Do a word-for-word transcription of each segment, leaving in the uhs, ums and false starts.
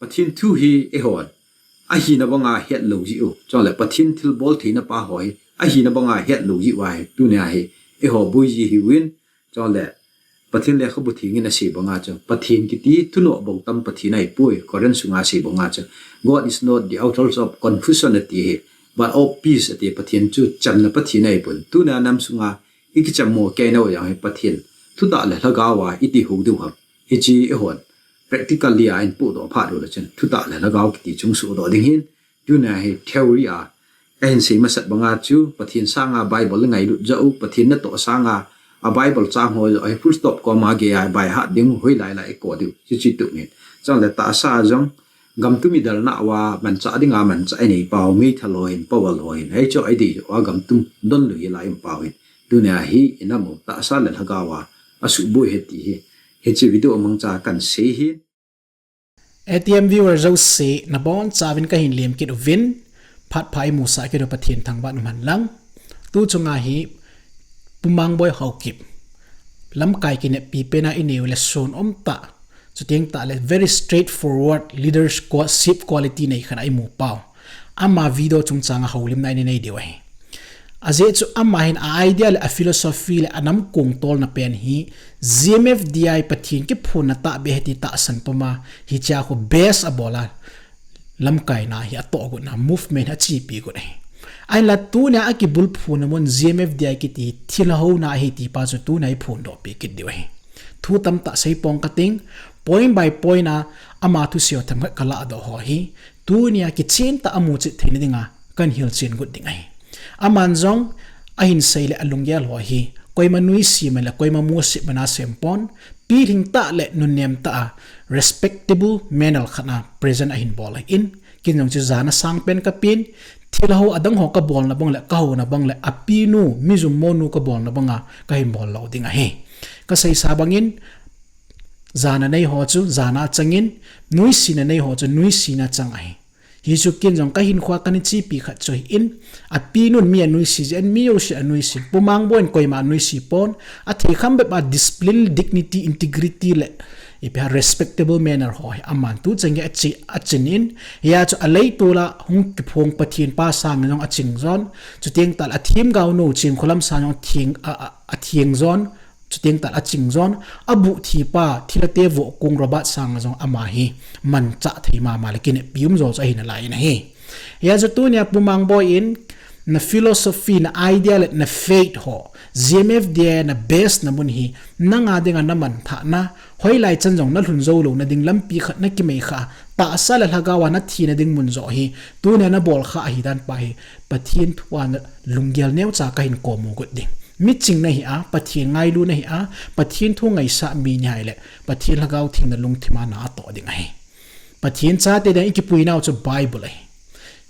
Pathen thu hi eihon ahina banga hetlou jiu, chule Pathen thilbol theina pa ho hi ahina banga hetlou jiu ahi. Tunia hi eiho boi ji hiuvin, chule Pathen lekhabu thengin asei banga chu Pathen kiti thunoh bou tam Pathen ahipoi. Corinth sunga asei banga chu, "God is not the author of confusion," ati hi, "but of peace," ati. Pathen chu chamna Pathen ahipon. Tunia nam sunga ikicham mo kei nau jong hi Pathen thutah le lhagao a iti hou diu ham. Hiche eihon practically a eihin pohdoh phat uleh chun thutah le lhagao kiti chu suhdoh ding ahin. Tunia hi theory a kahin sei masat banga chu Pathen sanga Bible ngailut joh u, Pathen natoh sanga a Bible chang ho joh hi full stop, comma, gei a by heart ding u, hoilai lai iko diu, chuche tup ahin. Chule tahsa jong gam tumi dalna uva manchah dinga manchah inei pau, meithal ho hin, pawal ho hin, hichu idei joh a gam tum donlui hi la um pau hin. Tunia hi inam u tahsa le lhagao a asuboi ahi ti hi hiche video mangcha kahin sei ahin. A T M viewer jouse nabonchauvin kahin lemkit uvin, phat pha imusah kit u Pathen thangvah in umhen lang. Tu chunga hi Pu Mangboi Haokip lamkai kineppi pena inei u le sun umtah, chuteng tah le very straightforward leadership quality nei khat a imu pau. Ama video chungchanga houlimna inei diu ahi. Ajeh chu ama hin a idea le a philosophy le anam kong tolna pen hi G M F D I Pathen kiphonna tahbeh ahi ti tahsan puma hichea khu base abol a, lamkaina hi atohgotna, movement hi achepi got ahi. Ahinla tunia akibulphuna mun G M F D I kiti thilha houna ahi ti pa chu tunia iphondohpi kit diu ahi. Thu tamtah seipong kating, point by point a ama thusei themkhat kalahdoh ho hi tunia kichen tah a muchet theina dinga kahin hilchen got ding ahi. Aman jong ahin sei le alunggel ho hi koima nuisat man le koima musit man a sem pon, pilhing tah le nunnem tah a respectable manner khat a present ahin bol ahin, ken jong chu jana sangpen kapen, thilha ho adang ho kabolna bang le kahouna bang le apinu, mijum monu kabolna banga kahin bol lou ding ahi. Kaseisa bangin, jana nei ho chu jana changin, nuisatna nei ho chu nuisatna chang ahi. Hichu ken jong kahinkhoa kana chepi khat chu ahin, apinun mi anuisat jeh in mi jouse anuisat, Pu Mangboi in koima anuisat pon, athei kham bep a discipline, dignity, integrity le ipi ham respectable manner ho hi aman tu chang hi ache, achen in, hia chu aleitol a hung kiphong Pathen pa sanga jong aching jon, chuteng tah le athemgaonu Chinkholam sanga jong atheng, a, a, atheng jon, chuteng tah le aching jon, abuh thipa thilha te vohkong Robert sanga jong ama hi manchah thei mama le kineppi um jo chu ahi nalai in ahi. Hia chu tunia Pu Mangboi in na philosophy, na idea le na faith ho, G M F D I na base na mun hi nanga dinga na manthahna, hoilai chan jong nalhun jou louna ding lampi khat nakimai kha, tahsa le lhagao a nathina ding mun joh hi tunia nabol kha ahidan pa hi Pathen thua nalunggel neocha kahin komu got ding. Miching nahi a, Pathen ngailu nahi a, Pathen thu ngaisah mi nahile Pathen Lhagao Theng nalungthim a na atoh ding ahi. Pathen chate dinga ikipuinau chu Bible ahi.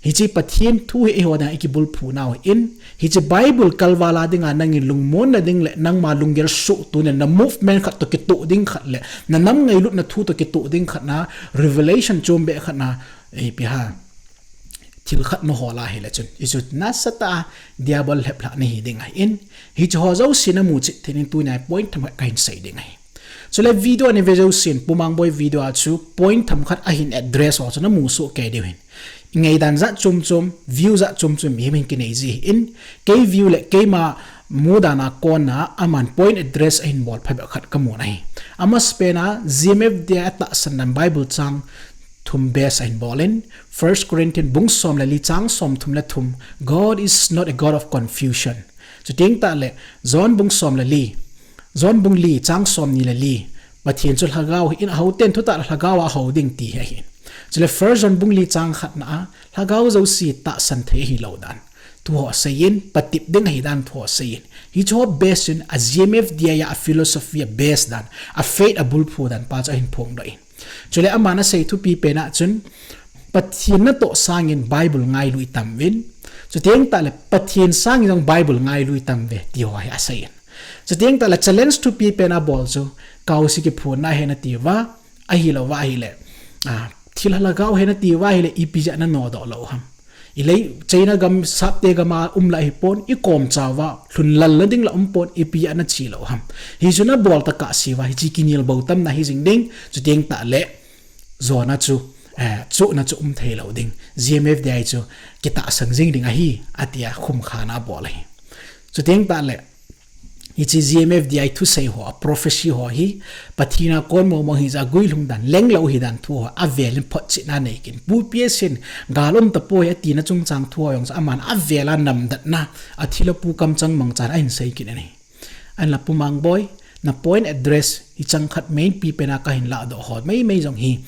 Hiche Pathen thu hi eiho dinga ikibulphunau ahin, hiche Bible kalval a dinga nangin lungmonna ding le nangma lunggel suhtup na movement khat toh kitoh ding khat le nanam ngailutna thu toh kitoh ding khat na revelation chombeh khat na, ipi ham, thil khat nahol a hile chun hichu nasatah a Diabol lheplhah nahi ding ahin, hiche ho jouse namuchet theina dingin tunia point themkhat kahin sei ding ahi. Chule video ana ve jousen Pu Mangboi video a chu point themkhat ahin address ho chu namu soh kei diu ahin. Ingaidan jat chomchom, view jat chomchom mihem hin kinei ji ahin, kei view le keima mudan a kona aman point address ahin bol phabep khat kamu ahi. Amasapen a G M F D I atahsan dan Bible chang thum base ahin bolin, First Corinthians bung som le li chang somthum le thum, God is not a God of confusion. Chuteng tah le John bung som le li, John bung li chang somni le li, Pathen chu Lhagao ahin, ahouten thutah le Lhagao a ahou ding ti hi ahin. Chule First John bung li chang khatna a Lhagao jouse tahsan thei ahilou dan thu ho aseiyin, patep ding ahidan thu ho aseiyin, hiche ho base in a G M F D I a philosophy a base dan, a faith abulphu dan pa chu ahin phongdoh in. Chule aman asei thupi pen a chun, Pathen natoh sangin Bible ngailu itam uvin, chuteng tah le Pathen sangin jong Bible ngailu itam uve ti ho hi aseiyin. Chuteng tah le challenge thupi pen a abol chu, Kaose kiphonna ahi nati uva, ahilouva ahile, a, thilha lhagao ahi nati uva ahile, ipi jeh a nanodoh lou ham? Ilei China gam, Sapte gam a um la hipon, ikomcha uva lhun lal na ding la um pon, ipi jeh a nache lou ham? Hichu nabol tah a kahse uva, hiche kinel bou tamna hijing ding, chuteng tah le, jona chu, eh, chuhna chu um thei lou ding. G M F D I chu kitahsan jing ding ahi, atia khumkhana abol ahi. Chuteng tahle, hiche G M F D I thusei ho, a prophecy ho hi, Pathen a kon mong mong hijeh a guilhung dan, lenglou hidan thu ho, avelin photchetna anei kit in. Pu P S in, gal um tapoi atina chungchang thu ho jong chu, aman avela namdatna, a thilha pu kamchang mangchan ahin sei kit in ahi. Ahinla Pu Mangboi, na point address, hicheng khat main pi pena kahin ladoh ho, meimei jong hi,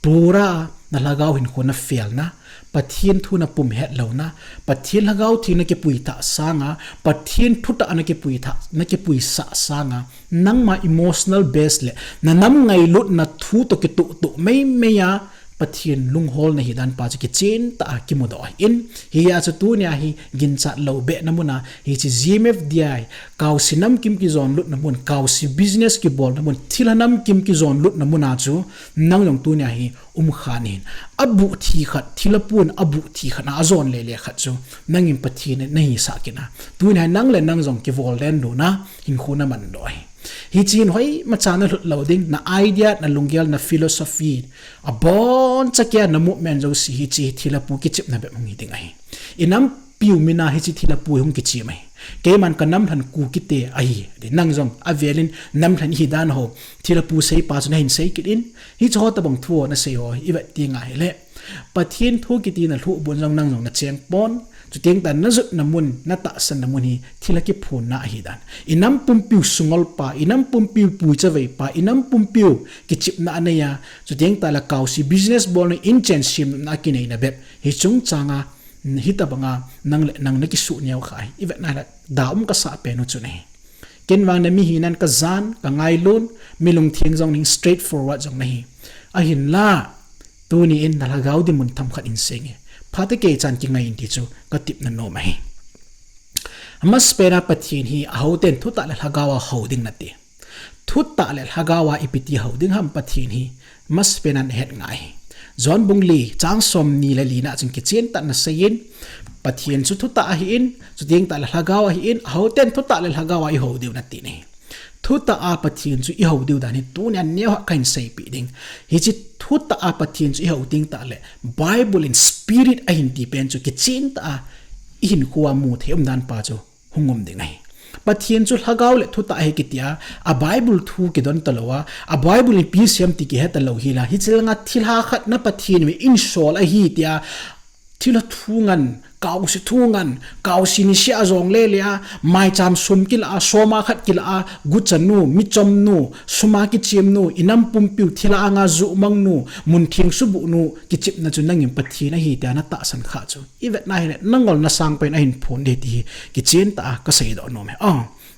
pura, na lhagao hinkho na fail na, Pathen thu na pumhet louna, Pathen Lhagao Theng na kipui tah sanga, Pathen thutah na kipui tah, na kipui sah sanga, nangma emotional base le, na nam ngailutna thu toh kituh tuh meimei a, Pathen lunghol na hidan pa chu kichen tah a kimudoh ahin, hijeh a chu tunia hi ginchat lou behna muna, hiche G M F D I, Kaosi namkim kijon lutna mun, Kaosi business kibolna mun, thilha namkim kijon lutna muna chu, nang jong tunia hi umkha nahin. Abuh thi khat, thilha pun abuh thi khat na ajon lele khat chu, nangin Pathen na hisah kit na. Tunia hi nang le nang jong kivol den lona, hinkho na mandoh ahi. Hiche hin hoimacha na lhut lou ding, na idea, na lunggel, na philosophy, aboncha kia na movement jouse hiche thilha pu kichepna bep hung hi ding ahi. I nampiu mina hiche thilha pu hung kichem ahi. Keiman ka namlhan Kukite ahi. Nang jong avelin namlhan hidan ho, thilha pu seipa chu nahin sei kit in, hiche ho tobang thu ho nasei ho, i vet tenga hile, Pathen thu kiti na lhuh bun jong nang jong na cheng pon, chuteng tah na jotna mun, na tahsanna mun hi, thilha kiphonna ahidan. I nam pumpiu sungolpa, i nam pumpiu puichaveipa, i nam pumpiu kichepna anei a, chuteng tahle Kaosi business bolna, inchen semna akineina bep, hi chungchanga, hitobanga, nang le nang na kisuh neo kha ahi, i vetna hile, da um kasah pen u chu nahi. Ken vang na mihinan kajan, kangailun, mi lungtheng jong nahi, straightforward jong nahi. Ahinla, tuni in na lhagao dinmun themkhat in seinge. Phatecha chan kingai in ti chu katepna nom ahi. Amasapen a Pathen hi ahouten thutah le lhagao a hou ding nati. Thutah le lhagao a ipi ti hou ding ham Pathen hi, amasapen a nahet ngai ahi. John bung li, chang somni le lina chun kichen tah in aseiyin, Pathen chu thutah ahin, chuteng tahle lhagao ahin, ahouten thutah le lhagao a ihou diu nati ahi. Thutah a Pathen chu ihou diu dan hi tunia neocha kahin seipeh ding. Hiche thutah a Pathen chu ihou teng tahle, Bible in spirit ahin ti pen chu kichen tah a ihinkhoa muthei umdan pa chu hung um ding ahi. Pathen chu lhagao le thutah ahi kitia, a Bible thu kidon talou a, a Bible in ipi asei ham ti kihe talou hila, hiche langa thilha khat na Pathen in einsol ahi tia, thilha thu ngen, Kaosi thu ngen, Kaosi niseh a jong lele a, maicham sum kila a, soma khat kila a, guchanu, michomnu, suma kichemnu, i nam pumpiu thilha anga jumangnu, muntheng subuhnu, kichepna chu nangin Pathen ahi tia na tahsan kha chu. I vetna hile, nangol na sangpen ahin phon ding ti hi, kichen tah a kaseidoh nom e.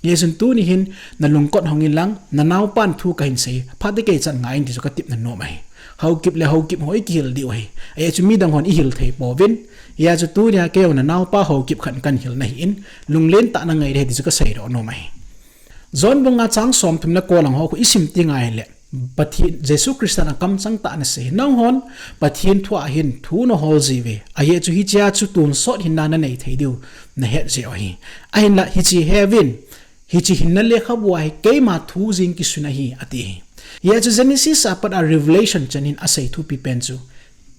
Hijeh chun tuni hin, na lungkot hong in lang, na naopan thu kahin sei, phatecha ngai in ti chu katepna nom ahi. Haokip le Haokip ho ikihil diu ahi. Ajeh chu midang hon ihil thei pouvin. Hijeh chun tunia keiho na naopa Haokip khat kahin hil nahin, lunglen tah a na ngai ding ahi ti chu kaseidoh nom ahi. John bung nga chang somthum le ko lang ho khu isim teng ahile, Pathen, Jesu Christan akamchang tah in asei, nanghon Pathen thu a hin thu nahol jiuve. Ajeh chu hichea chu tonsot hinna nanei thei diu nahet jeh u ahi. Ahinla hiche heuvin, hiche hinna lekhabua hi keima thu jeng kisun ahi, ati ahi. Hijeh chu Genesis a pat a Revelation chan hin asei thupi pen chu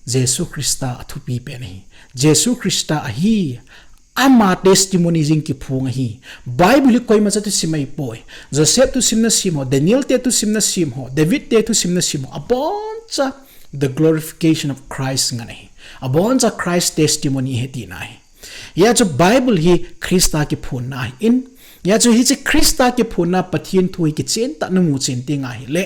Jesu Christa athupi pen ahi. Jesu Christa ahi, ama testimony jeng kiphong ahi. Bible hi koimacha thusim ahipoi. Joseph thusim nasim ho, Daniel te thusim nasim ho, David te thusim nasim ho, aboncha the glorification of Christ ngen ahi. Aboncha Christ testimony ahi tina ahi. Hijeh chu Bible hi Christa kiphonna ahin. Hijeh chu hiche Christa kiphonna Pathen thu hi kichen tah in namu chen teng ahile,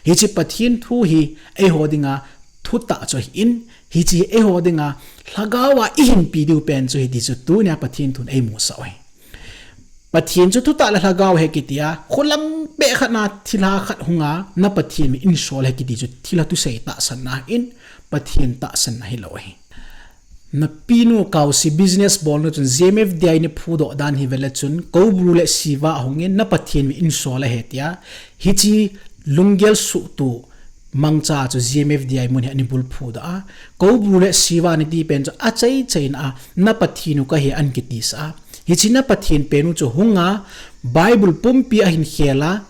hiche Pathen thu hi eiho dinga thutah chu ahin, hiche eiho dinga lhagao a ihinpi diu pen chu ahi ti chu tunia Pathen thun eimusah u ahi. Pathen chu thutah le lhagao ahi kitia, kholang peh khat na thilha khat hunga, na Pathen min einsol ahi kiti chu thilha thusei tahsanna ahin, Pathen tahsanna hilou ahi. Na pinu Kaosi business bolnu chun G M F D I na phudoh dan hi vele chun, Koubru le Siva ahungin na Pathen min einsol ahi tia, hiche lunggel suhtuh mangcha chu G M F D I mun hi ana bulphudoh a, Koubru le Siva nati pen chu achaichaina a, na Pathen u kahi ana kitisah a. Hiche na Pathen pen u chu hunga, Bible pumpi ahin khel a,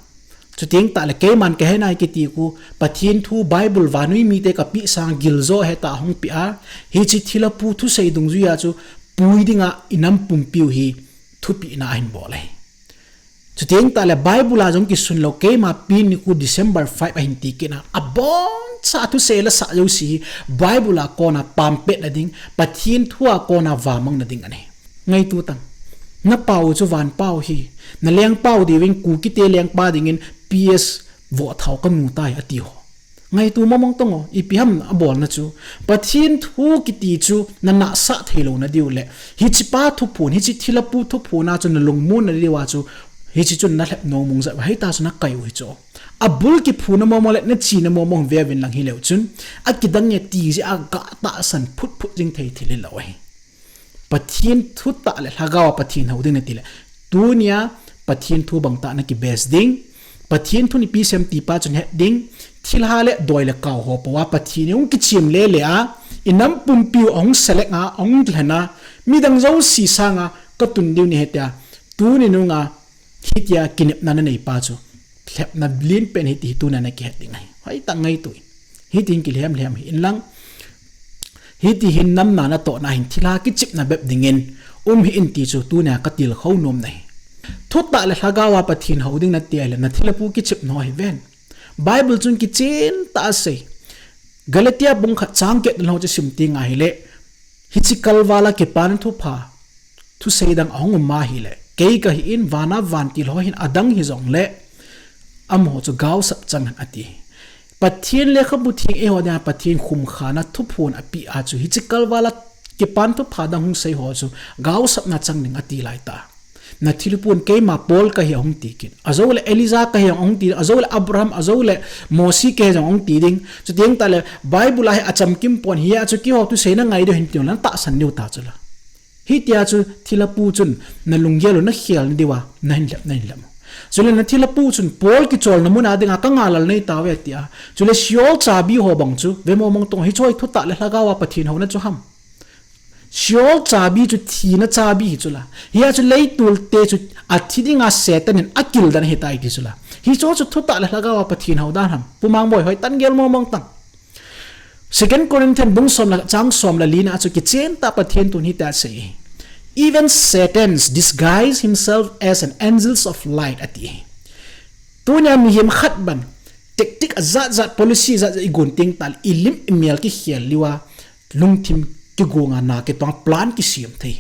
Chuteng tahle keiman kahe nai kiti khu, Pathen thu Bible vannoi mite kapeh sang giljo heta hung peh a, hiche thilha pu thusei dungjuiya chu pui dinga inam pumpiu hi thupehna ahin bol ahi. Chuteng tahle Bible a jong kisun lou, keima pen nikho December five ahin ti kit a, aboncha thusei lasah jouse hi Bible a kona pampetna ding, Pathen thu a kona vamangna ding ahi. Ngaito tan. Napau chu vanpau hi, nalengpau diuvin Kukite lengpa dingin P S Vohthao kanu tai ati ho. Ngaito mong mong tan o, ipi ham abolna chu. Pathen thu kiti chu nanahsah theilouna diu le, hichepa thuphon, hiche thilha pu thuphon a chu nalungmonna diuva chu, hiche chun nalhep nom mong jeh uva, hitia chu nakai u hi chu. Abul kiphuna mong mong le nachena mong mong veuvin lang hileu chun, akidang e ti jeh a gah tahsan phut phut jing thei thil hilou ahi. Pathen thutah le lhagao a Pathen hou ding nati le, tunia Pathen thu bangtah naki base ding, Pathen thun ipi asei em ti pa chu nahet ding, thilha le doi le kau ho pou a Pathen in hung kichem le le a, inam pumpiu ahung select a, ahung lhen a, midang jouse sanga katun diu nahi tia, tuni nunga hitia kinepna nanei pa chu, lhepna lenpen hiti hi tunia nakihet ding ahi. Hoitah ngaito in. Hitin kilhem lhem hih in lang, hiti hin namna natohna hin thilha kichepna bep dingin um hih in ti chu tunia katilkhou nom nahi. Thutah le lhagao a Pathen hou ding nati le, nathilha pu kichep nao hi ven. Bible chun kichen tah a asei. Galatia bung khat chang get na lhon chu sim teng ahile, hiche kalval a kipana thupha thusei dang ahung um ahile, kei kahi in, vana vantil ho hin adang hijongle, amaho chu gaosap chang hen ati. Pathen lekhabu theng eiho dinga Pathen khumkhana thuphon apeh a chu, hiche kalval a kipana thupha dang hung sei ho chu gaosapna chang ding ati lai ta. Nathilha pun keima Paul kahi ahung ti kit. Ajou le Elijah kahi ahung ti, ajou le Abraham, ajou le Mose kahi jong ahung ti ding. Chuteng tahle Bible a hi achamkim pon, hia chu keiho thuseina ngai diu hin ti lang tahsan diu ta chu la. Hitia chu thilha pu chun nalunggel u nakhelna diuva nahin lhep, nahin lhep. Chule nathilha pu chun Paul kicholna mun a dinga kangalal nei tauve tia. Chule Sheol chabi ho bang chu ve mong mong tan o, hiche hi thutah le lhagao a Pathen houna chu ham. Sheol chabi chu thina chabi hi chu la. Hia chu leitol te chu athi dinga Satan in akildan ahitai ti chu la. Hiche chu thutah le lhagao a Pathen hou dan ham. Pu Mangboi, hoitah in gel mong mong tan. Second Corinthian bung som le chang som le lina chu kichen tah Pathen thun hitia asei. Even Satan disguise himself as an angels of light ati. Tunia mihem khat ban tactic ajat jat, policy jat jat igon teng tahle, ilim imel kikhel diuva, lungthim kigonga na kitong plan kisem thei.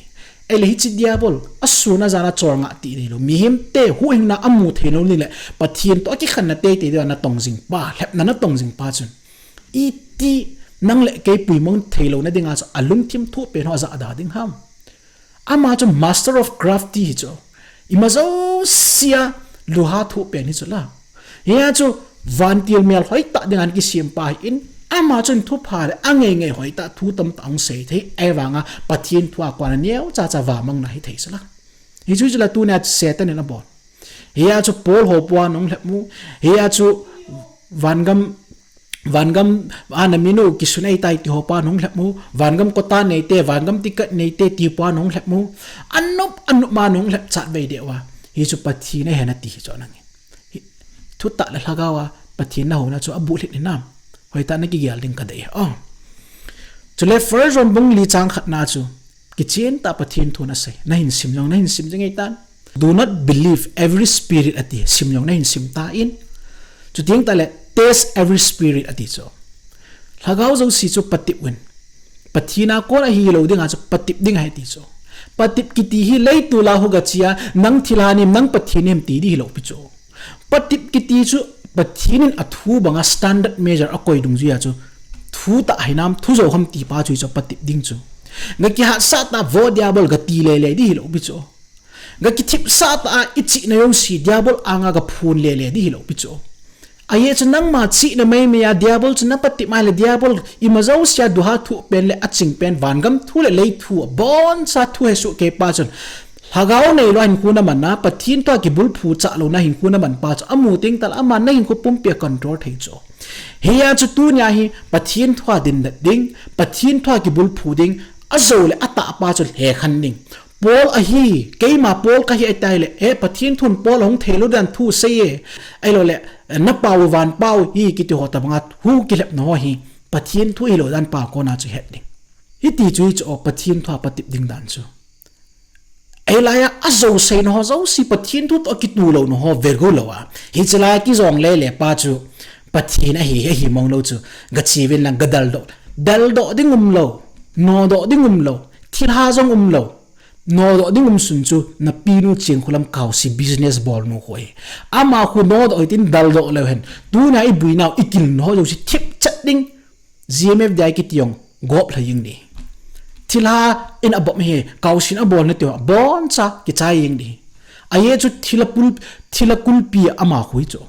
Ahile hiche diabol, asun ajan a chol ngah ti neilou. Mihem te huhhingna amu thei lou ding le, Pathen toh akikhenna teitei diuva natong jing pa, lhepna natong jing pa chun, iti nang le kei puimang theilouna dinga chu alungthim thoh pen ho ajah da ding ham. Ama chu master of crafty hi chu. Ima jousea lungha thoh pen hi chu la. Hia chu vantil mel hoitah dinga kisem pa ahin, ama chun thupha le angai ngai hoitah thu tamtah ahung sei thei. Ahivanga Pathen thu a kona neocha cha vamangna hithei chu la. Hichu chu la tunia Satan in abol. Hia chu Paul ho pou a nahung lhep u. Hia chu vangam, vangam a namin u kisun ahitai ti ho pou a nahung lhep u. Vangam quota neite, vangam ticket neite ti pou a nahung lhep u. Anop, anop ma nahung lhep chat vei deh uva. Hichu Pathen ahi nati hi chu nang. Hi, thutah le lhagao a Pathen nahouna chu abuhlhit hinam. Hoitah nakigel ding kadei. Oh. Chule First John bung li chang khat na chu, kichen tah Pathen thun asei. Nahin sim jong, nahin sim jing e tan. Do not believe every spirit ati. Sim jong nahin sim tan. Chuteng tahle, test every spirit ati chu. Lhagao jouse chu patep uvin. Pathen a kon ahilou dinga chu patep ding ahi ti chu. Patep kiti hi leitol a hung gache a, nang thilha nem, nang Pathen nem ti ding hilou pi chu. Patep kiti chu Pathen in athu banga standard measure akoi dungjuia chu thutah hinam, thujou ham ti pa chu hichu patep ding chu. Gakihatsah tah vo diabol gati lele ding hilou pi chu. Gakithipsah tah a ichihna jouse diabol anga gaphon lele ding hilou pi chu. Ajeh chu nangma chihna meimei a diabol chu napatep mai le diabol ima jousea duha thoh pen le aching pen vangam thu le lei thu aboncha thu hesoh kei pa chun Lhagao neilou a hinkho naman a, Pathen thu a kibulphu chah louna hinkho naman pa chu amu teng tahle aman nahinkho pumpi a control thei chu. Hia chu tunia hi Pathen thu a dindet ding, Pathen thu a kibulphu ding, ajou le atah pa chu lhekhen ding. Paul ahi, keima Paul kahi ahi tile, eh, Pathen thun Paul ahung thei lou dan thu asei e. Ahilou le, eh, na pau van pau hi kiti ho tabanga thu kilhepna ho hi Pathen thu hilou dan pa kona chu het ding. Hiti chu hichu o Pathen thu a patep ding dan chu. Eilai a, ajou seina ho jouse Pathen thu toh kituh louna ho ve go lou a. Hiche lai kijong lele pa chu Pathen ahi, ahi mong lou chu. Gache uvin lang gadaldoh. Daldoh ding umlou. Nodoh ding umlou. Thilha jong umlou. Nodoh ding um sun chu napinu Chinkholam Kaosi business bolnu khu ahi. Ama khu nodoh hitin daldoh leu hen. Tuna ibuinau ikilna ho jouse thipchet ding. G M F D I kiti jong gop lha jeng ding. Thilha in abom hi, Kaosin abolna tia, boncha kichai jeng ding. Ajeh chu thilha pul, thilha kulpi ama khu hichu.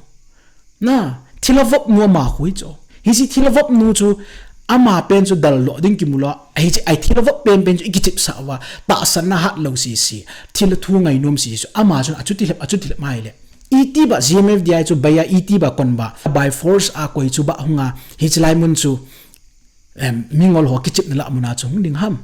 Na, thilha vopnu ama khu hichu. Hiche thilha vopnu chu ama pen chu daldoh ding kimu lou. Hiche, ai thilha vop penpen chu ikichepsah uva. Tahsanna hat lou sese. Thilha thu ngainom sese. Ama chu achuti lhep, achuti lhep mai le. Iti ba G M F D I chu baiya, iti ba kon ba. By force a koi chu ba hunga. Hiche lai mun chu, em, mingol ho kichepna lah muna chu hung ding ham.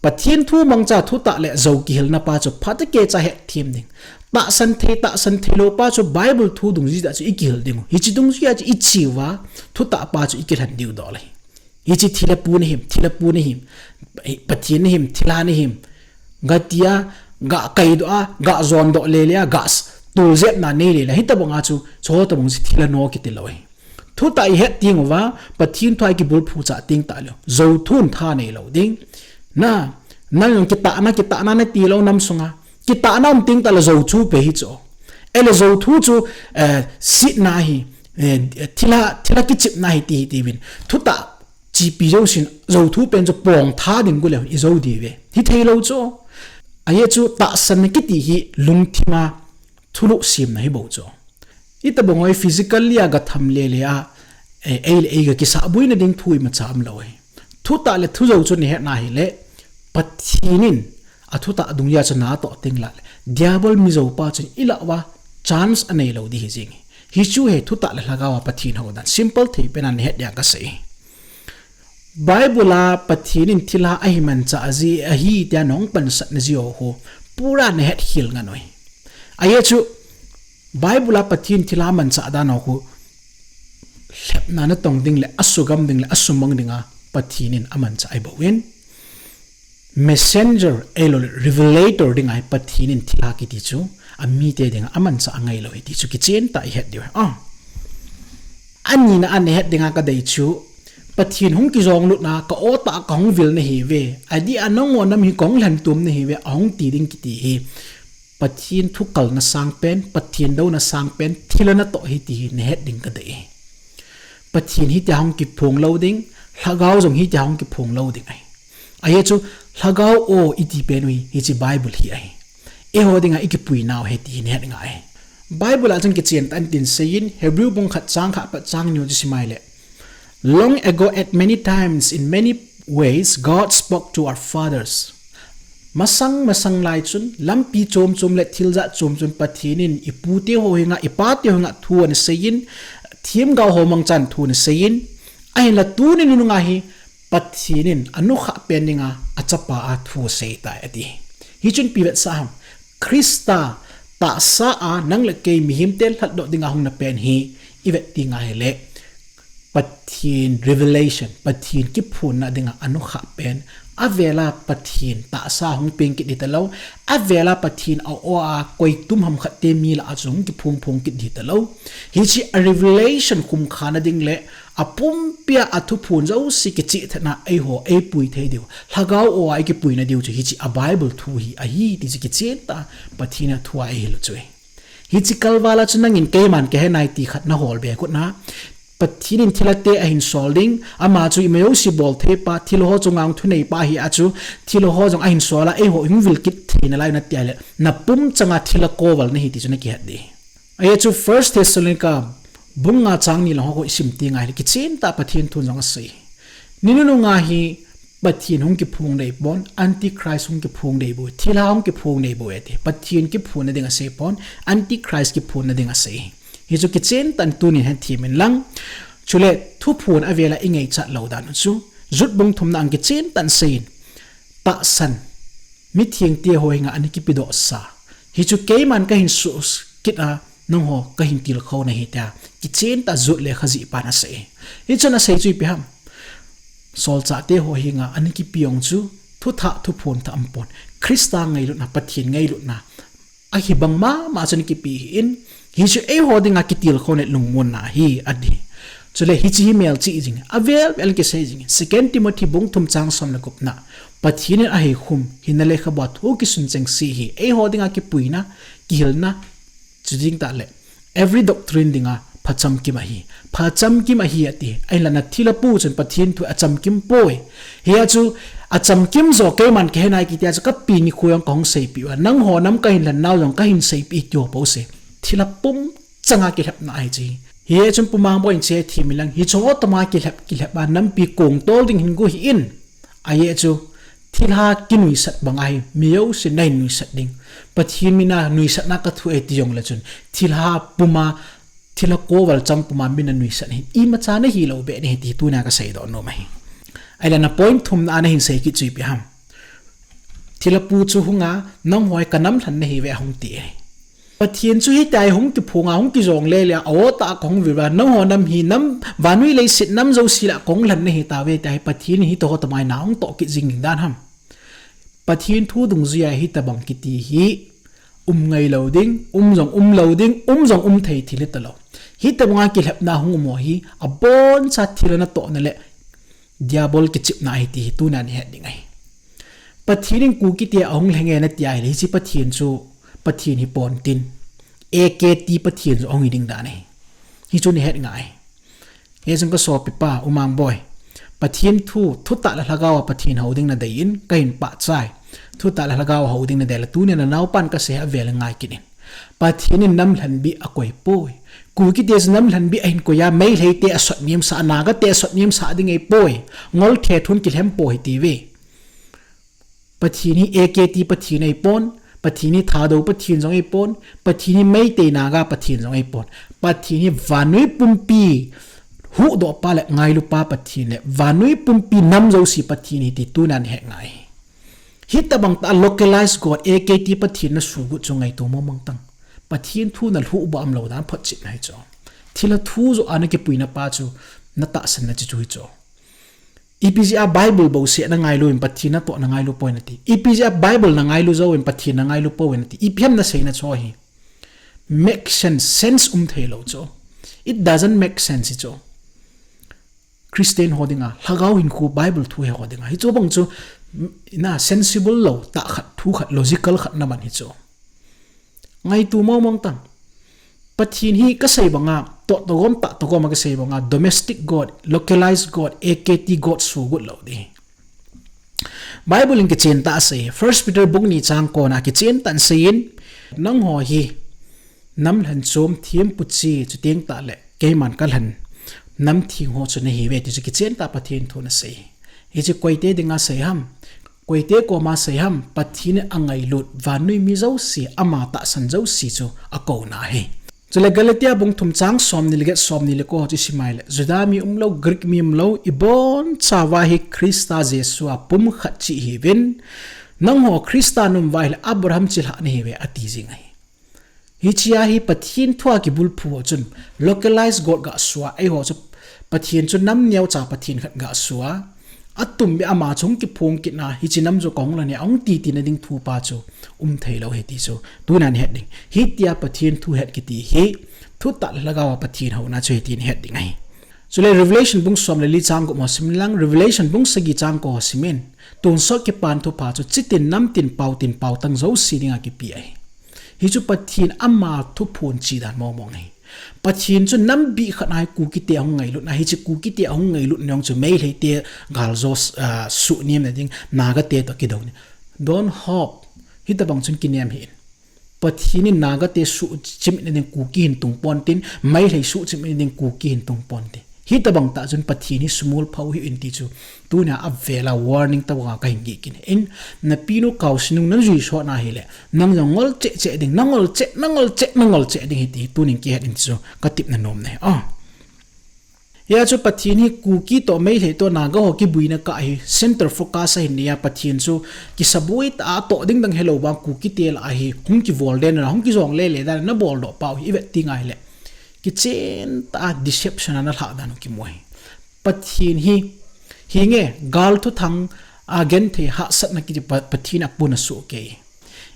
Pathen thu mangcha thutah le jou kihilna pa chu phatecha hetthem ding. Tahsan thei, tahsan theilou pa chu Bible thu dungjui a chu ikihil ding u. Hiche dungjui a chu iche uva, thutah pa chu ikilhen diu doh le. Hiche thilha pu nahim, thilha pu nahim, Pathen nahim, thilha nahim. Gatia, gakaidoh a, gajondoh lele a, ga s-, tuljepna nei lele. Hitabanga chu, chutabang chu thilha no kiti lou ahi. Thutah ihet teng uva, Pathen thu a ikibulphu cha teng tah le. Jou thun tha neilou ding. Na, nang jong kitahna, kitahna nati lou nam sunga. Kitahna um teng tah le jou thu pe hichu. Ahile jou thu chu, eh, setna ahi, eh, thilha, thilha kichepna ahi ti hi tiuvin. Thutah chepi jousen jou thu pen chu pong tha ding gu le ijou diu ve. Hithei lou chu. Ajeh chu tahsanna kiti hi lungthima thulhuh semna hi bou chu. Itabang hoi physically a gatham lele a, eh, ei le ei gakisahboina ding thu imacha umlou ahi. Thutah le thujou chu nahetna hile, Pathen in athutah dungjui a chu natoh teng lah le, Diabol mijou pa chun ilah uva chance aneilou ding hi jeng ahi. Hichu hi thutah le lhagao a Pathen hou dan simple thei pen a nahet dia kasei. Bible a Pathen in thilha ahin manchah ji ahi tia nahung pansatna ji ho khu pura nahet khel ngan u ahi. Ajeh chu Bible a Pathen thilha manchah dan ho khu lhepna natong ding le, asugam ding le, asumang dinga Pathen in amanchah ahi bouvin. Messenger, ahilou le, revelator dinga hi Pathen in thilha kiti chu, amite dinga amanchah angailou ahi ti chu kichen tah a ihet diu ahi. Ah. Anina a nahet dinga kadei chu, Pathen hung kijonglutna, ka-o tah kahung vil nahiuve, adeh a nangho nam hi kahung lhentum nahiuve, ahung ti ding kiti hi. Pathen thukalna sangpen, Pathen douna sangpen, thilha natoh ahi ti hi nahet ding kadei. Pathen hitia hung kiphong lou ding, lhagao jong hitia hung kiphong lou ding ahi. Ajeh chu, lhagao o iti pen u hi, hiche Bible hi ahi. Eiho dinga ikipuinau ahi ti hi nahet ngai ahi. Bible a chun kichen tah in tin aseiyin, Hebrew bung khat chang khat apat chang ni u chu simai le. Long ago, at many times, in many ways, God spoke to our fathers. Masang, masang lai chun, lampi chom chom le thil jat chom chom Pathen in ipute ho henga, ipate ho henga thu anaseiyin, themgao ho mangchan thu anaseiyin, ahinla tuni nunung a hi Pathen in anukhah pen dinga achapa a thu asei tai ati. Hichun ipi vetsah ham, Christa tahsa a nang le kei mihemte lhatdoh dinga hungna pen hi ivet teng ahile, Pathen revelation, Pathen kiphonna dinga anukhah pen, avela Pathen tahsa hung peng kit ding talou, avela Pathen a-o a koi tum ham khat te mi lah a chu hung kiphong phong kit ding talou. Hiche a revelation khumkhana ding le, apumpia athuphon jouse kichehthatna eiho eipui thei diu, lhagao o a ikipuina diu chu hiche a Bible thu hi ahi ti chu kichen tah a Pathen a thu a eihil u chu ahi. Hiche kalval a chu nangin keiman kahe nai ti khat nahol be kut na. Pathen in thilha te ahin sol ding, ama chu ima jouse bol thei pa, thilha ho chunga hung thunei pa ahi a chu, thilha ho jong ahin sol a, eiho ihung vil kit theina lai u nati ahile, napum changa thilha koval nahi ti chu nakihet ding. Ajeh chu First Thessalonica bung nga chang ni lang ho khu isim teng ahile, kichen tah a Pathen thun jong asei. Ni nunung a hi Pathen hung kiphong dei pon, Antichrist hung kiphong dei bou, thilha hung kiphong dei bou e ti. Pathen kiphonna ding asei pon, Antichrist kiphonna ding asei. Hichu kichen tah in tunin hetthem in lang. Chule thuphon avela ingaichat lou dan u chu, Jude bung thumna a kichen tah in aseiyin. Tahsan. Mithengte ho henga ana kipedoh sa. Hichu keiman kahin suhkit a, nangho kahin tilkhou nahi tia kichen tah a Jude lekha jihpan asei. Hichun asei chu ipi ham. Solchahte ho henga ana kipe jong chu, thuthah, thuphon thah aumpon. Christa ngailutna, Pathen ngailutna ahi bang mama chun kipe ahin, hichu eiho dinga kitilkhouna lungmonna ahi, ati. Chule hiche hi melchih jing, avel vel kisei jing. Second Timothy bung thum chang som le gupna, Pathen in ahikhum, hinna lekhabua thu kisun chengse hi eiho dinga kipuina, kihilna, chuteng tahle every doctrine dinga phachamkim ahi. Phachamkim ahi ati. Ahinla thilha pu chun Pathen thu achamkim poi. Hia chu achamkim jo keiman kahe nai kitia chu kapi nikho jong kahung seipeh uva, nangho nam kahin lhannau jong kahin seipeh tiu pouse. Thilha pum changa kilhepna ahi chu. Hia chun Pu Mangboi in che thim inlang, hichu toma kilhep kilhep a nampi kongtol ding hin gu hih in. Ajeh chu, thilha kinuisat banga hi mi jousen nahin nuisat ding. Pathen mina nuisatna kathu e ti jongle chun, thilha puma, thilha koval chang puma mina nuisat hi imacha nahilou beh nahi ti tunia kaseidoh nom ahi. Ahinla point thumna a nahin sei kit chu ipi ham. Thilha pu chu hunga, nangho hi kanam lhen nahiuve ahung ti ahi. Pathen chu hitia hi hung kiphonga, hung kijongle le a, aw tah a kahung vil uva, nangho nam hi nam, vannoi leiset nam jouse lah a kahung lhen nahi tauve tia hi Pathen in hitia ho toma hi ana hung toh kit jing ding dan ham. Pathen thu dungjuia hitobang kiti hi um ngailou ding, um jong umlou ding, um jong um thei thil hitalou. Hitobanga kilhepna hung um ho hi, aboncha thilha natohna le Diabol kichepna ahi ti hi tunia nahet ding ahi. Pathen in Kukite ahung lhenge natia ahile, hiche Pathen chu Pathen hiponte, A K T Pathen chu ahung hi ding dan ahi. Hichu nahet ngai. Hichun kasopipa, U Mangboi, Pathen thu, thutah le lhagao a Pathen hou ding nadei in, kahin pachat e. Thutah le lhagao a hou ding nadei le, tunia nanaopan kasei avel ngai kit in. Pathen in nam lhenbih akoi poi. Kukite chu nam lhenbih ahin koi a, Meiteite asotnemsah, Nagate asotnemsah ding ahipoi. Ngol thethun kilhem poi hitiuve. Pathen hi A K T Pathen ahipon, Pathen hi Thadou Pathen jong ahipon, Pathen hi Meitei Naga Pathen jong ahipon. Pathen hi vannoi pumpi huhdohpa le ngailupa Pathen le vannoi pumpi nam jouse Pathen ahi ti tunia nahet ngai. Hitobang tah a localized God, A K T Pathen nasuhgut chu ngaito mongmong tan. Pathen thu nalhuhbah umlou dan photchetna hichu. Thilha thu joh a nakipuina pa chu natahsanna chu hichu. Ipi jeh a Bible bouseh nangailu in Pathen natoh nangailu poi nati. Ipi jeh a Bible nangailu jouvin Pathen nangailu pouve nati. Ipi ham naseina chu hi. Make sense, sense um theilou chu. It doesn't make sense hichu. Christian ho dinga, lhagao hinkho Bible thu he ho dinga. Hichu bang chu, na sensible lou, tah khat, thu khat, logical khat naman hichu. Ngaito mongmong tan. Pathen hi kasei banga, toh togom tah togom a kasei banga, domestic God, localized God, A K T God suhgut lou ding. Bible in kichen tah asei, First Peter bung ni chang kona kichen tah in asei in, nangho hi, nam lhen chom thempu che, chuteng tahle, keiman kalhen, nam theng ho chu nahiuve ti chu kichen tah Pathen thun asei. Hichu koite dinga sei ham, koite koma sei ham, Pathen in angailut, vannoi mi jouse, ama tahsan jouse chu akouna ahi. Chule Galatia bung thum chang somni le get somni le ko chu isim a ahile, Juda mi umlou, Greek mi umlou, ibonchauva hi Christa Jesu a pumkhat cheh ihiuvin, nangho Christa a naum uva ahile Abraham chilhah nahiuve ati jing ahi. Hichea hi Pathen thua kibulphu ho chun, localized God gasua, eiho chu Pathen chu nam neocha Pathen khat gasua, atum beh ama chu hung kiphong kitna, hiche nam chu kahung lhene, ahung titi nading thupa chu um theilou ahi ti chu tunia nahet ding. Hitia Pathen thu het kiti hi, thutah le lhagao a Pathen houna chu ahi ti nahet ding ahi. Chule Revelation bung som le li chang gup ho sim inlang, Revelation bung sagi chang ko ho sim in, tonsot kipan thupha chu chitin, namtin, paotin, paotang jouse dinga kipe ahi. Hichu Pathen ama thuphon che dan mongmong ahi. Pathen chu nam bih khat a hi Kukite ahung ngailutna, hiche Kukite ahung ngailutna jong chu Meiteite galjo, ah, suhnem nading, Nagate toh kidou ni. Don't hope. Hitobang chun kinem hih in. Pathen in Nagate suhchim nading Kuki hin tung ponte, Meitei suhchim nading Kuki hin tung ponte. Hitobang tah chun Pathen hi sumol phou hih in ti chu tunia avela warning tobanga kahin gih kit in. Napinu Kaosinung najui sot na ahile, nang jong ngol cheh cheh ding, nangol cheh, nangol cheh, nangol cheh ding ahi ti tunin kihet in ti chu katepna nom ahi. Ah. Hia chu Pathen hi Kuki toh Meitei toh Naga ho kibuina kah hi center focus ahin nei a, Pathen chu kisaboi tah a toh ding dang helou vang Kuki te lah a hi hung kivol den a, hung kijong lele dan a na boldoh pau hi i vet ti ngai le kichen tah a deception a na lhah dan u kimu ahi. Pathen hi, hi nge, gal thuthang a genthei hahsatna kiti pa-, Pathen a puna soh kei.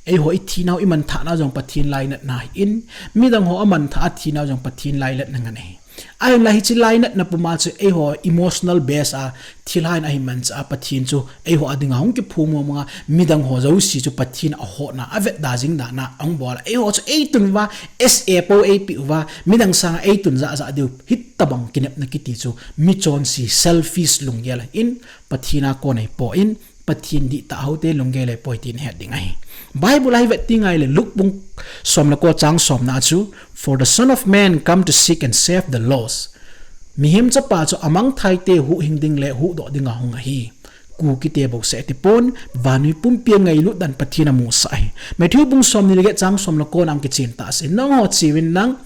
Eiho i thinau i manthah nau jong Pathen lainatna ahin, midang ho a manthah a thinau jong Pathen lainatna ngen ahi. Ahinla hiche lainatna puma chu eiho emotional base a thilha in ahi manchah a Pathen chu eiho a dinga hung kiphong mong mong a midang ho jouse chu Pathen a hotna a vetda jing dan a hung bol a. Eiho chu eitun uva, S A po eipeh uva, midang sanga eitun jah jah diu, hitobang kinepna kiti chu michonse selfish lunggel ahin Pathen a kon ahi poi. Pathen dihtah houte lunggel ahi poi ti nahet ding ahi. Bible a i vet ti ngai le Luke bung som le ko chang somna a chu, "For the Son of Man come to seek and save the lost." Mihem Chapa chu amangthai te huhhing ding le huhdoh dinga hung ahi. Kuki te bouseh ati pon, vannoi pumpi a ngailut dan Pathen a musah ahi. Matthew bung somni le get chang som le ko na hung kichen tah se. Nangho cheuvin lang,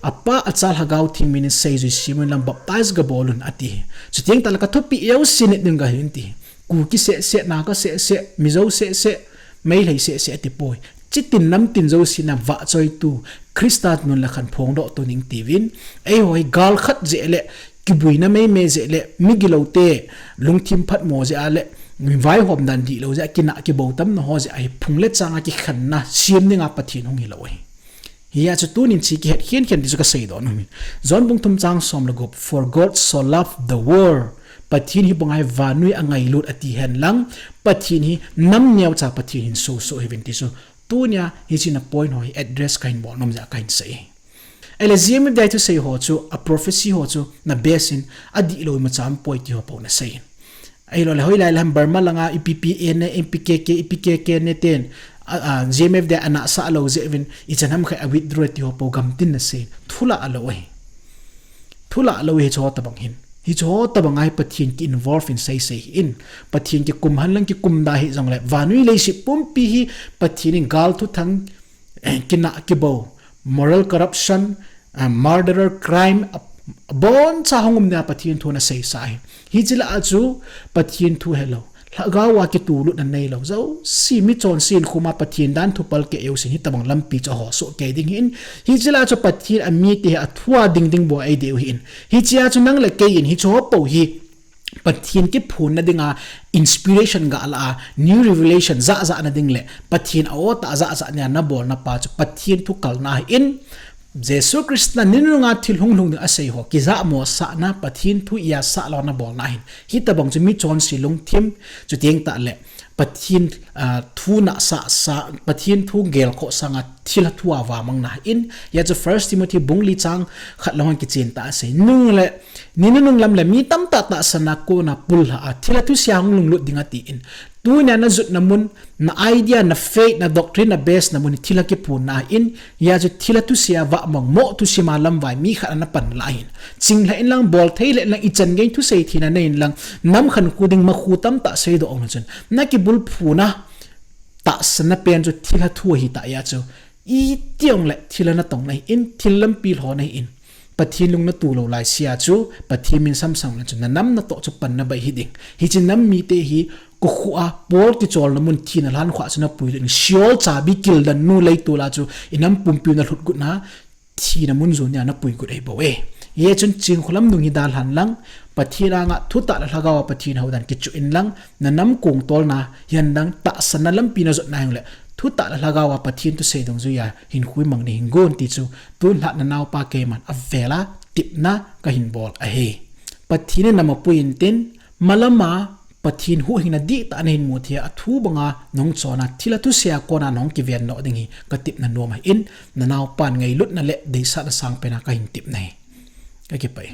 Apa, Acha, Lhagao Theng min in seijui semun lang baptize gabol un ati. Chuteng tah le ka thupeh jouse nit ding kahi un ti. Kuki seh seh, Naga seh seh, Mizo seh seh, Meitei seh seh ati poi. Chitin namtin jouse na vahchoitu, Christa nun le khan phongdoh tu ning tiuvin. Eiho hi gal khat jeh le, kibuina meimei jeh le, migilou te, lungthim phatmo jeh a le, vaihom dan dihlou jeh a, kinah kibou tamna ho jeh a hi phung le chang a kikhenna, sem dinga Pathen hung hilou ahi. Hia chu tunin hiche kihet khen khen ti chu ka seidoh nom in. John bung thum chang som le gup, "For God so loved the world." Pathen hi bang ahi vannoi a ngailut ati hen lang, Pathen hi nam neocha Pathen hin soso ahiuvin ti chu. Tunia hiche na point ho hi address kahin bol nom jeh a kahin sei. Ahile G M F D I thusei ho chu, a prophecy ho chu, na base in, adihlou imacha umpoi ti ho po na sei in. Ahilou le, hoilai le ham Burma langa, ipi pi ene, ipi K K, ipi K K ne ten, a, a, G M F D I ana sah lou jeh uvin, ichan ham khat a withdraw ti ho po gamtin na sei in. Thulah lou ahi. Thulah lou ahi hiche ho tobang hin. Hiche ho tobang a hi Pathen ki involve in sei sei in. Pathen kikum hen lang kikum da hijong le. Vannoi leiset pumpi hi Pathen in gal thuthang, eh, kinah kibou, moral corruption, ah, murderer, crime, a, aboncha hung um dinga Pathen thu ana seisa ahi. Hiche lah a chu Pathen thu helou, Lhagao a kitulut na neilou, jouse michonse in khuma Pathen dan thu palkeh jouse in hitobang lampi chu aho soh kei ding ahin. Hiche lah a chu Pathen a mite hi a thu a ding ding bou a eidei u ahin. Hiche a chu nang le kei in hiche ho po hi Pathen kiphonna dinga inspiration ga la a, new revelation jah jah na ding le Pathen a o tah jah jah nia na bolna pa chu Pathen thu kalna ahin, Jesu Christa ni nunung a thil hung lhung ding asei ho, kijahmo sahna, Pathen thu ia sah lou na bolna ahin. Hitobang chu michonse lungthim, chuteng tah le Pathen, ah, thu nasah sah, Pathen thu gelkhoh sanga thilha thu a vamangna ahin. Hia chu First Timothy bung li chang khat lang hung kichen tah a sei. Nung le, ni nunung lam le mi tamtah tahsan a kona pullha a, thilha thusei a hung lunglut ding ati in. Tunia na jutna mun, na idea, na faith, na doctrine, na base na mun hi thilha kiphonna ahin. Hia chu thilha thusei a vamang, mo thusim a lamvai mi khat ana pan la ahin. Chinglhah in lang, bolthei le lang, ichan gei thusei theina nei in lang, nam khankhu ding makhu tamtah seidoh ong chun, na kibulphuna tahsanna pen chu thilha thu ahi tah jeh a chu, iti jong le thilha na tong na ahin, thil lampi lhon na ahin, Pathen lung na tu lou laisea chu, Pathen min samsang lou chun, na nam natoh chu panna bai hiding. Hiche nam mite hi, kokhuh a, Paul kicholna mun thina lhan khua chu na puilut in, Sheol chabi kildan nu leitol a chu, i nam pumpiu na lhutgut na, thina mun jon nia na puigut ahi bou e. Hijeh chun Chingkholam nung hi dalhan lang, Pathen anga thutah le lhagao a Pathen houdan kichuh in lang, na nam kong tolna, hihen lang tahsanna lampi na jotna hile, thutah le lhagao a Pathen thusei dungjuia hinkho mang ding hin gon ti chu, tun lhah na naopa keiman avel a tepna kahin bol ahi. Pathen in na mapui intin, malam a Pathen huhhingna dihtah nahin mu thei a, athu banga nahung chon a, thilha thusei a kona nahung kiven noh ding hi ka tepna nom ahin, na naopan ngailutna le deisahna sangpen a kahin tepna ahi. Ka kipah e.